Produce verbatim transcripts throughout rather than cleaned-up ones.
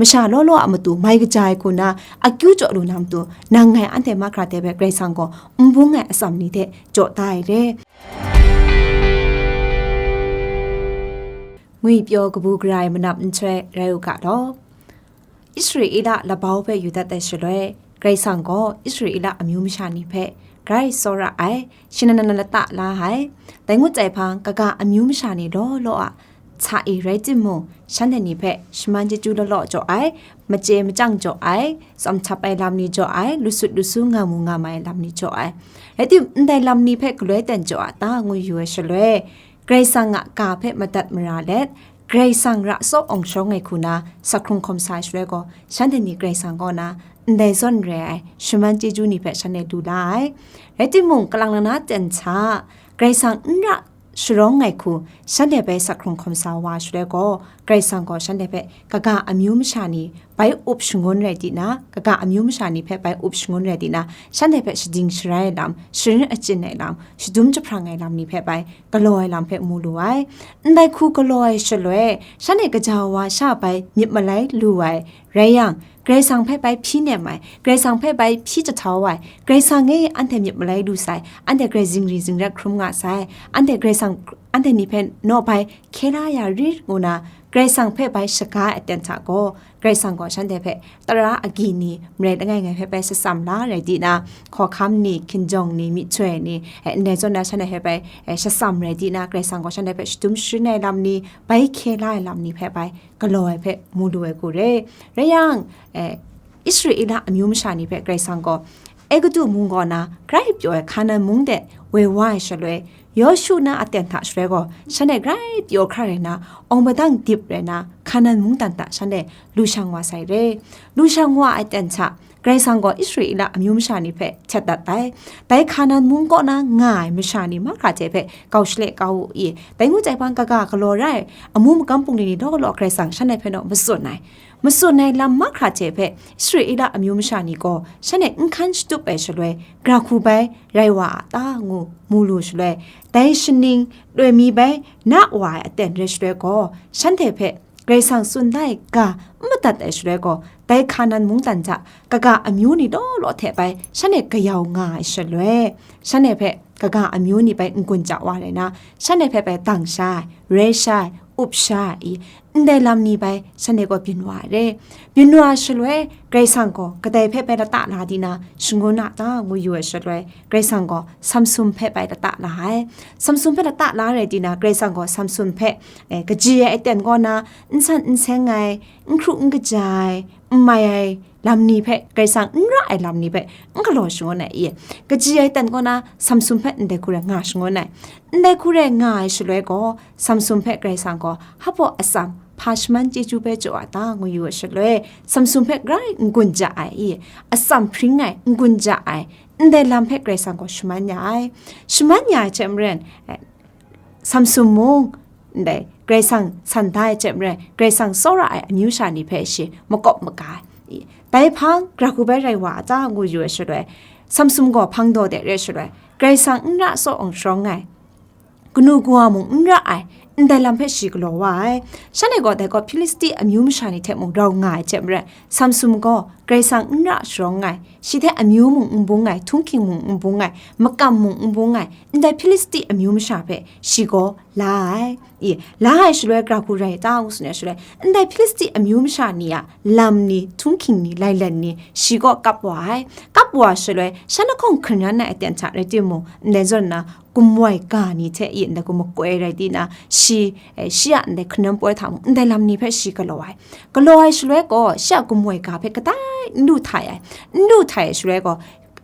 masha law law a matu mai kaja ai hku na akyu jaw lu na matu, nang ngai anhte mahkra hte hpe Karai Kasang gaw n bung ai atsam ni hte jaw da ai re. Ngwi pyaw kabu gara ai manap nhtoi rai u ga law. Israela labau hpe yu dat ai shaloi, Karai Kasang gaw Israela amyu masha ni hpe grai tsawra ai, shanan nan lata la ai. Dai ngut ai hpang, kaga amyu masha ni law law a hta e rai timung, shanhte ni hpe shaman chyeju law law jaw ai, machye machyang jaw ai, tsawm htap ai lam ni jaw ai, lusut lusu nga mu nga ma ai lam ni jaw ai. Rai tim, ndai lam ni hpe galoi ten jaw a ta ngu yu ai shaloi, Karai Kasang a ga hpe madat mara let, Karai Kasang ra tsaw awng sharawng ai hku na, sak hkrung hkawm sa ai shaloi gaw, shanhte ni Karai Kasang kaw na ndai zawn re ai shaman chyeju ni hpe shanhte lu la ai. Rai timung, kalang nang na ten hta, Karai Kasang n ra sharawng ai hku shanhte bai sak hkrung hkawm sa wa shaloi gaw, Karai Kasang gaw shanhte hpe kaga amyu masha ni bai up shangun rai di na, kaga amyu masha ni hpe bai up shangun rai di na, shanhte hpe shading sharai ai lam, sharin achyin ai lam, shadum jahprang ai lam ni hpe bai galaw ai lam hpe mu lu ai. Ndai hku galaw ai shaloi, shanhte gaja wa sha bai myit malai lu ai rai yang, Karai Kasang hpe bai hpyi nem ai, Karai Kasang hpe bai hpyi jahtau ai, Karai Kasang e anhte myit malai lu sai, anhte grai zingri zingrat hkrum nga sai, anhte Karai Kasang, anhte ni hpe naw bai hkye la ya rit ngu na, Karai Kasang hpe bai shaga ai aten hta gaw, Karai Kasang gaw shanhte hpe tara agyi ni, marai langai ngai hpe bai shatsam la rai di na, hkawhkam ni, hkinjawng ni, myihtoi ni, eh, ndai zawn na shanhte hpe bai, eh, shatsam rai di na, Karai Kasang gaw shanhte hpe shadum sharin ai lam ni, bai hkye la ai lam ni hpe bai galaw ai hpe mu lu ai hku re. Rai yang, eh, Israela amyu masha ni hpe Karai Kasang gaw, Egutu mung kaw na grai pyaw ai Hkanan mung de woi wa ai shaloi, Yawshu na aten hta shaloi gaw, shanhte grai pyaw hkra rai na, awng padang dip rai na, Hkanan mungdan hta shanhte lu shang wa sai re. Lu shang wa ai aten hta, Karai Kasang gaw Israela amyu masha ni hpe htet dat ai. Dai Hkanan mung kaw na nga ai masha ni mahkra hte hpe kau shale kau u i. Dai ngut ai hpang kaga galaw ra ai amu makam bungli ni law law Karai Kasang shanhte hpe naw matsun ai. Matsun ai lam mahkra hte hpe Israela amyu masha ni gaw shanhte n hkan shatup ai shaloi, gra hku bai rai wa a ta ngu mu lu shaloi, dai shaning loi mi bai na wa ai aten rai shaloi gaw, shanhte hpe Karai Kasang tsun da ai ga n madat ai shaloi gaw, dai Hkanan mungdan hta kaga amyu ni law law hte bai shanhte kayau nga ai shaloi, shanhte hpe kaga amyu ni bai n-gun ja wa rai na, shanhte hpe bai dang sha ai, rai sha ai, up sha ai, i, ndai lam ni bai shanhte gaw byin wa ai re. Byin wa ai shaloi, Karai Kasang gaw kadai hpe bai lata la di na, shangun a ta ngu yu ai shaloi, Karai Kasang gaw Samsum hpe bai lata la ai. Samsum hpe lata la rai di na, Karai Kasang gaw Samsum hpe, eh, kaji ai aten kaw na, n san n seng ai, n hkru n kaja ai, n mai ai lam ni hpe, Karai Kasang n ra ai lam ni hpe, n galaw shangun ai i. Kaji ai aten kaw na, Samsum hpe ndai hku rai nga shangun ai. Ndai hku rai nga ai shaloi gaw, Samsum hpe Karai Kasang gaw, hpaw atsam, hpa shaman chyeju bai jaw a ta ngu yu ai shaloi, Samsum hpe grai n-gun ja ai i, atsam hpring ai, n-gun ja ai, ndai lam hpe Karai Kasang gaw shaman ya ai. Shaman ya ai hte maren, eh, Samsum mung, ndai, Karai Kasang san da ai hte maren, Karai Kasang tsawra ai amyu sha ni hpe shi makawp maga ai. I, dai hpang, gra hku bai rai wa a ta ngu yu ai shaloi, Samsum gaw hpang daw de re shaloi, Karai Kasang n ra tsaw awng sharawng ai, kanu kawa mung n ra ai, ndai lam hpe shi galaw wa ai. Shanhte gaw dai gaw Hpilisti amyu masha ni hte mung rau nga ai hte maren, Samsum gaw Karai Kasang n ra sharawng ai, shi hte amyu mung n bung ai, htunghking mung n bung ai, makam mung n bung ai, ndai Hpilisti amyu masha hpe shi gaw la ai. I, la ai shaloi gra hku rai ta ngu tsun ai shaloi, ndai Hpilisti amyu masha ni a lam ni, htunghking ni, lailen ni, shi gaw kap wa ai. Kap wa shaloi, shan lahkawng hkungran ai aten hta rai timung, ndai zawn na, gumwai ga ni hte i ndai gaw makoi rai di na, shi, eh, shi a ndai hkungran poi hta mung, ndai lam ni hpe shi galaw ai. Galaw ai shaloi gaw, shi a gumwai ga hpe kadai n lu htai ai. N lu htai ai shaloi gaw,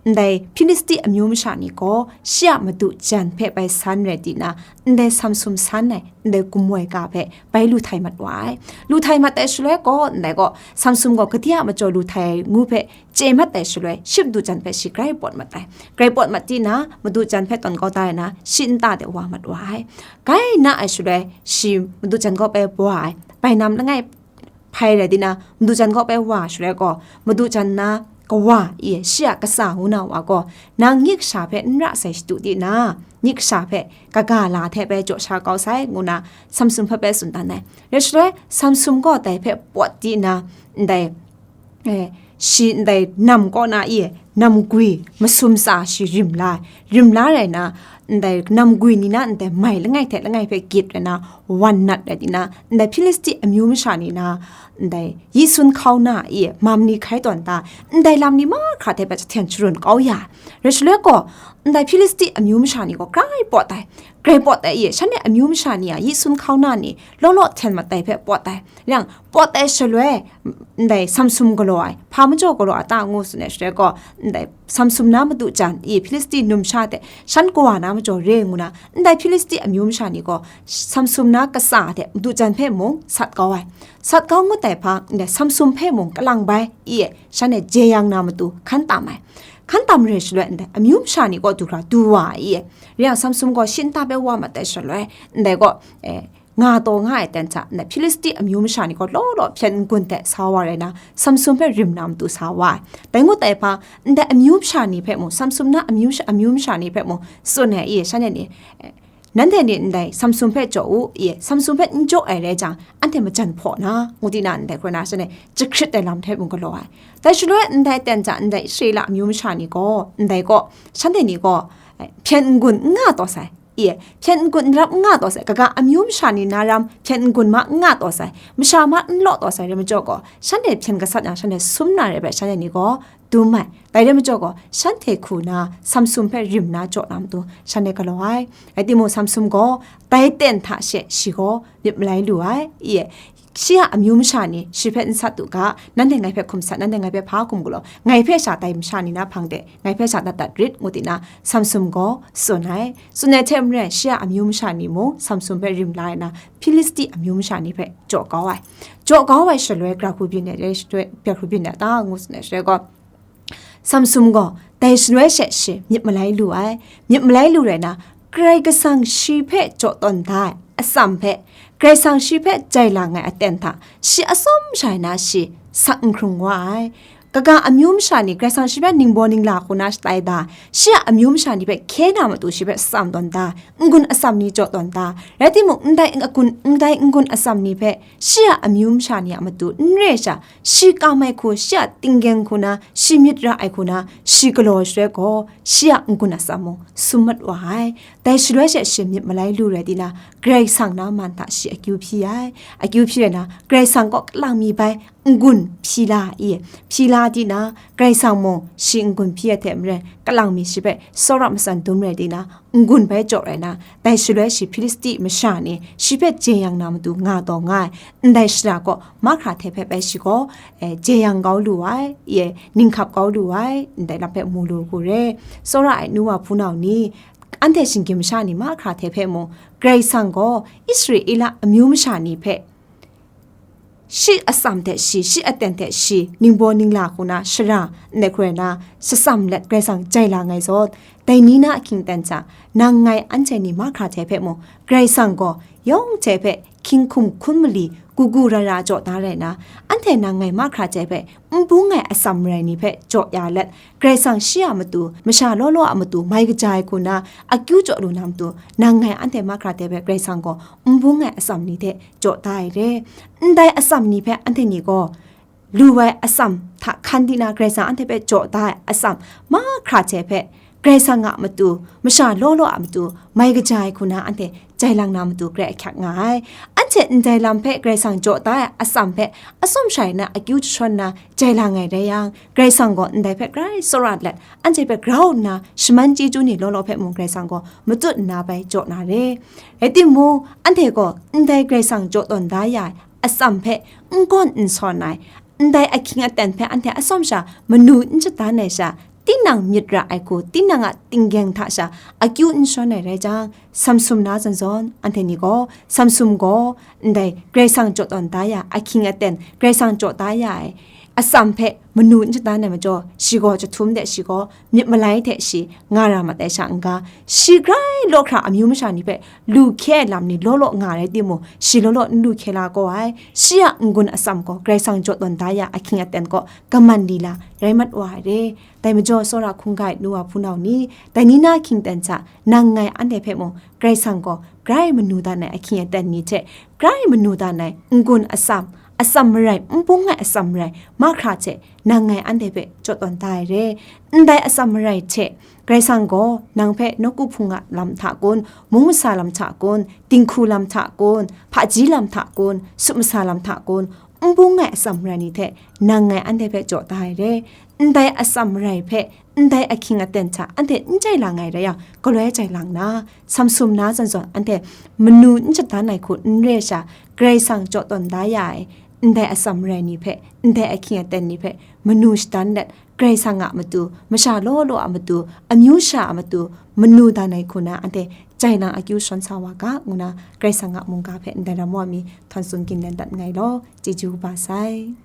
ndai Hpilisti amyu masha ni gaw, shi a madu jan hpe bai san rai di na, ndai Samsum san ai, ndai gumwai ga hpe bai lu htai mat wa ai. Lu htai mat ai shaloi gaw, ndai gaw, Samsum gaw kade a majaw lu htai ai ngu hpe, chye mat ai shaloi, shi madu jan hpe shi grai pawt mat ai. Grai pawt mat di na, madu jan hpe tawn kau da ai na, shi nta de wa mat wa ai. Grai na ai shaloi, shi madu jan kaw bai wa ai. Bainam langai hpai rai di na, madu jan kaw bai wa shaloi gaw, madu jan na kawa, i, shi a kasa ngu na wa gaw, nang nyi kasha hpe n ra sai shadu di na, nyi kasha hpe kaga la hte bai jaw sha kau sai, ngu na Samsum hpe bai tsun dan ai. Rai shaloi, Samsum gaw dai hpe pawt di na, ndai, eh, shi ndai nam kaw na i, nam gwi masum tsa shi rim la ai. Rim la rai na, ndai nam gwi ni na ndai mai langai hte langai hpe gyit rai na, wan nat rai di na, ndai Hpilisti amyu masha ni na, ndai yi sun hkau na i, mam ni hkai tawn ta, ndai lam ni mahkra hte hpe jahten sharun kau ya ai. Rai shaloi gaw, ndai Hpilisti amyu masha ni gaw grai pawt ai, grai pawt ai i, shanhte amyu masha ni a yi sun hkau na ni law law hten mat ai hpe pawt ai. Yang, pawt ai shaloi, ndai Samsum galaw ai, hpa majaw galaw a ta ngu tsun ai shaloi gaw, ndai Samsum na madu jan i, Hpilisti numsha hte shan kawa na majaw re ngu na, ndai Hpilisti amyu masha ni gaw Samsum na kasa hte madu jan hpe mung sat kau ai. Sat kau ngut ai hpang, ndai Samsum hpe mung kalang bai i, shanhte jeyang na matu hkan tam ai. Hkan tam re shaloi, ndai amyu masha ni kaw du hkra du wa ai i, rai yang, Samsum gaw shi nta hpe wa mat ai shaloi, ndai gaw, eh, nga taw nga ai ten hta, ndai Hpilisti amyu masha ni gaw law law hpyen n-gun hte sa wa rai na, Samsum hpe rim na matu sa wa ai. Dai ngut ai hpang, ndai amyu masha ni hpe mung, Samsum na amyu sha-, amyu masha ni hpe mung tsun ai i, shanhte ni, eh, nanhte ni ndai Samsum hpe jaw u i, Samsum hpe n jaw ai rai jang, anhte majan hpaw na, ngu di na, ndai hkoi na shanhte jahkrit ai lam hte mung galaw ai. Dai shaloi ndai ten hta, ndai Israela amyu masha ni gaw, ndai gaw, shanhte ni gaw, eh, hpyen n-gun n nga taw sai. I, hpyen n-gun n rap n nga taw sai, kaga amyu masha ni na ram hpyen n-gun ma n nga taw sai, masha ma n law taw sai rai majaw gaw, shanhte hpyen gasat yang shanhte sum na rai bai, shanhte ni gaw dum ai. Dai rai majaw gaw, shanhte hku na Samsum hpe rim na jaw na matu, shanhte galaw ai. Rai timung, Samsum gaw dai ten hta she shi gaw myit malai lu ai. I, shi a amyu masha ni shi hpe n sat u ga, nanhte ngai hpe hkum sat, nanhte ngai hpe hpa hkum galaw, ngai hpe sha dai masha ni na hpang de ngai hpe sha dat dat rit, ngu di na, Samsum gaw tsun ai. Tsun ai hte maren, shi a amyu masha ni mung Samsum hpe rim la ai na, Hpilisti amyu masha ni hpe jaw kau ai. Jaw kau ai shaloi, gara hku byin ai, gara hku byin ai ta ngu tsun ai shaloi gaw, Samsum gaw dai shaloi she shi myit malai lu ai. Myit malai lu rai na, Karai Kasang shi hpe jaw tawn da ai atsam hpe, Karai Kasang shi hpe jai lang ai aten hta, shi atsawm sha ai na shi sak n hkrung wa ai. Kaga amyu masha ni Karai Kasang shi hpe ningbaw ningla hku na shatai da, shi a amyu masha ni hpe hkye na matu shi hpe tsam tawn da, n-gun atsam ni jaw tawn da, rai timung, ndai n-gun, ndai n-gun atsam ni hpe shi a amyu masha ni a matu n re sha, shi kam ai hku, shi a tinggyeng hku na, shi myit ra ai hku na, shi galaw shaloi gaw, shi a n-gun atsam mung sum mat wa ai. Dai shaloi she shi myit malai lu rai di na, Karai Kasang na man hta shi akyu hpyi ai. Akyu hpyi rai na, Karai Kasang kaw kalang mi bai n-gun hpyi la i, hpyi la di na, Karai Kasang mung shi n-gun hpyi ai hte maren, kalang mi shi hpe tsawra matsan dum rai di na, n-gun bai jaw rai na, dai shaloi shi Hpilisti masha ni shi hpe jeyang na matu nga taw nga ai, ndai shara kaw mahkra hte hpe bai shi gaw, eh, jeyang kau lu ai, i, ninghkap kau lu ai, ndai lam hpe mu lu hku re. Tsawra ai nu wa hpunau ni, anhte shinggyim masha ni mahkra hte hpe mung, Karai Kasang gaw Israela amyu masha ni hpe, shi atsam hte shi, shi aten hte shi, ningbaw ningla hku na shara, ndai hkoi na, shatsam let Karai Kasang jai la ngai zawn, dai ni na ahkying aten hta, nang ngai anhte ni mahkra hte hpe mung, Karai Kasang gaw yawng hte hpe hkying hkum hkun mali, gu gu ra ra jaw da rai na, anhte nang ngai mahkra hte hpe n bung ai atsam rai ni hpe jaw ya let, Karai Kasang shi a matu, masha law law a matu mai kaja ai hku na, akyu jaw lu na matu, nang ngai anhte mahkra hte hpe Karai Kasang gaw n bung ai atsam ni hte jaw da ai re. Ndai atsam ni hpe anhte ni gaw, lu ai atsam hta hkan di na, Karai Kasang anhte hpe jaw da ai atsam mahkra hte hpe, Karai Kasang a matu, masha law law a matu, mai kaja ai hku na anhte jai lang na matu grai ahkyak nga ai. Anhte ndai lam hpe Karai Kasang jaw da ai atsam hpe atsawm sha ai na akyu jashawn na jai lang ai rai yang, Karai Kasang gaw ndai hpe grai tsawra let, anhte hpe grau nna shaman chyeju ni law law hpe mung Karai Kasang gaw matut nna bai jaw na re. Rai timung, anhte gaw ndai Karai Kasang jaw tawn da ya ai atsam hpe n gawn n sawn ai, ndai ahkying aten hpe anhte atsawm sha manu n shadan ai sha, tinang myit ra ai hku, tinang a tinggyeng hta sha akyu n shawn ai rai jang, Samsum na zawn zawn, anhte ni gaw, Samsum gaw ndai Karai Kasang jaw tawn da ya ahkying aten, Karai Kasang jaw da ya ai atsam hpe manu n shatan ai majaw, shi gaw jahtum de shi gaw myit malai hte shi nga ra mat ai sha n-ga, shi grai law hkra amyu masha ni hpe lu hkye ai lam ni law law nga rai timung, shi law law n lu hkye la gaw ai. Shi a n-gun atsam gaw Karai Kasang jaw tawn da ya ahkying aten kaw kaman lila rai mat wa ai re. Dai majaw, tsawra hkungga ai nu wa hpunau ni, dai ni na hkying aten hta nang ngai anhte hpe mung, Karai Kasang gaw grai manu dan ai ahkying aten ni hte, grai manu dan ai n-gun atsam, atsam marai, n bung ai atsam marai mahkra hte nang ngai anhte hpe jaw tawn da ai re. Ndai atsam marai hte Karai Kasang gaw nang hpe nawku hpung a lam hta kun, mung masa lam hta kun, dinghku lam hta kun, hpaji lam hta kun, sut masa lam hta kun, n bung ai atsam marai ni hte nang ngai anhte hpe jaw da ai re. Ndai atsam marai hpe, ndai ahkying aten hta anhte n jai lang ai rai yang, galoi jai lang na, samsum na zawn zawn anhte manu n shatan ai hku n re sha, Karai Kasang jaw tawn da ya ai, ndai atsam marai ni hpe, ndai ahkying aten ni hpe, manu shatan let, Karai Kasang a matu, masha law law a matu, amyu sha a matu, manu dan ai hku na anhte jai lang akyu shawn sa wa ga, ngu na Karai Kasang a mungga hpe ndai ram wa mi htawn tsun ginlen dat nngai law, chyeju kaba sai.